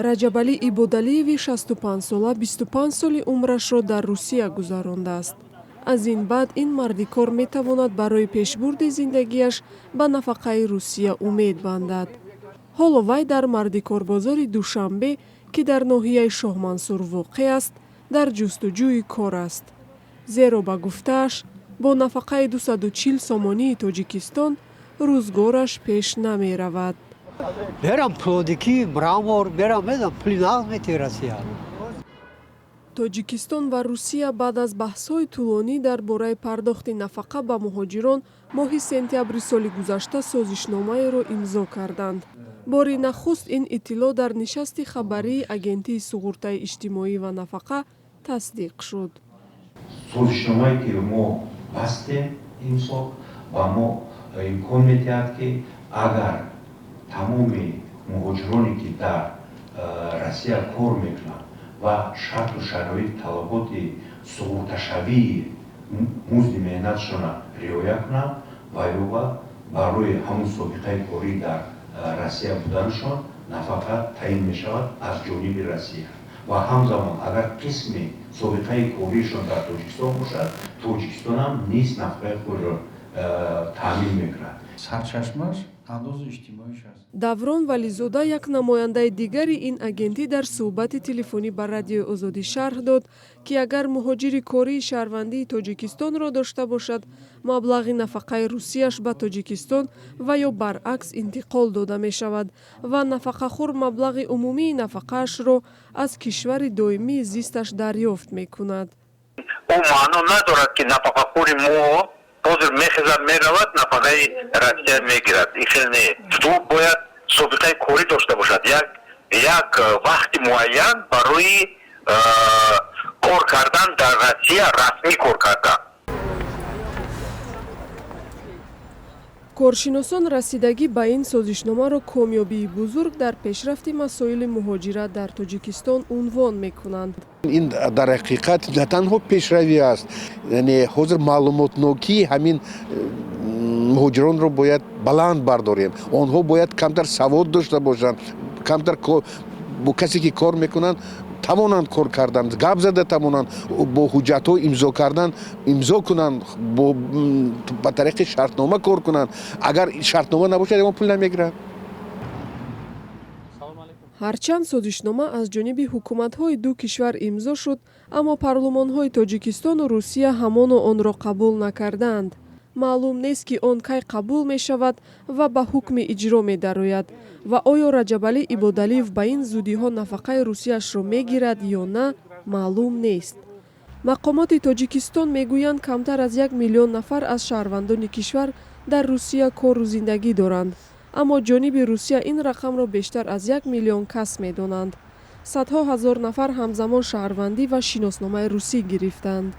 Раҷабалӣ Ибодалиеви 65-сола 25 соли умрашро дар Русия гузарондааст. Аз ин баъд ин мардикор метавонад барои пешбурди зиндагиаш ба нафақаи Русия умед бандад. Ҳоло вай дар мардикорбозори Душанбе, ки дар ноҳияи Шоҳмансур воқеъ аст, дар ҷустуҷӯи кор аст. Зеро, ба гуфтааш, бо нафақаи 240 сомонии Тоҷикистон рӯзгораш пеш намеравад. Берам плотники, мрамор, берам, медам, пули нағз метиҳ Россия. Тоҷикистон ва Русия баъд аз баҳсҳои тӯлонӣ дар бораи пардохти нафақа ба муҳоҷирон моҳи сентябри соли гузашта созишномаеро имзо карданд. Бори нахуст ин иттилоъ дар нишасти хабарии Агентии суғуртаи иҷтимоӣ ва нафақа тасдиқ шуд. Созишномае, ки мо бастем имсол, ба мо имкон медиҳад, ки агар тамоми муҳоҷироне, ки дар Россия кор мекунанд ва шарту шароит, талаботи суғурташавии музди меҳнатшона риоя кунанд, ва ё барои ҳамун собиқаи корӣ дар Россия буданашон нафақа таъин мешавад аз ҷониби Россия ва ҳамзамон, агар қисми собиқаи кориашон дар Тоҷикистон бошад, Тоҷикистонам низ нафақаи худро таъмин мекунад. Сарчашмаш андози иҷтимоиш аст. Даврон Вализода, як намояндаи дигари ин агентӣ, дар суҳбати телефонӣ ба Радиои Озодӣ шарҳ дод, ки агар муҳоҷири кории шаҳрвандии Тоҷикистонро дошта бошад, маблағи нафақаи русияш ба Тоҷикистон ва ё баръакс интиқол дода мешавад ва нафақахӯр маблағи умумии нафақаашро аз кишвари доимии зисташ дарёфт мекунад. Ӯ маъно надорад, ки нафақахӯри мо ҳозир мехезад, меравад, нафақаи Россия мегирад. Ин хел не, ӯ бояд собиқаи корӣ дошта бошад, як вақти муайян барои кор кардан дар Россия, расмӣ кор кардан. Коршиносон расидагӣ ба ин созишномаро комёбии бузург дар пешрафти масоили муҳоҷират дар Тоҷикистон унвон мекунанд. Ин дар ҳақиқат на танҳо пешравӣ аст, яъне ҳозир маълумотнокии ҳамин муҳоҷиронро бояд баланд бардорем. Онҳо бояд камтар савод дошта бошанд, камтар бо касе, ки кор мекунанд, тавонанд кор кардан, гап зада тавонанд, бо ҳуҷҷатҳо имзо кардан, имзо кунанд, ба тариқи шартнома кор кунанд. Агар шартнома набошад, ягон пул намегиранд. Ҳарчанд созишнома аз ҷониби ҳукуматҳои ду кишвар имзо шуд, аммо парлумонҳои Тоҷикистону Русия ҳамоно онро қабул накардаанд. Маълум нест, ки он кай қабул мешавад ва ба ҳукми иҷро медарояд ва оё Раҷабалӣ Ибодалиев ба ин зудиҳо нафақаи русияшро мегирад ё на, маълум нест. Мақомоти Тоҷикистон мегӯянд, камтар аз 1 миллион нафар аз шаҳрвандони кишвар дар Русия кору зиндагӣ доранд, аммо ҷониби Русия ин рақамро бештар аз 1 миллион кас медонанд. Садҳо ҳазор нафар ҳамзамон шаҳрвандӣ ва шиносномаи русӣ гирифтанд.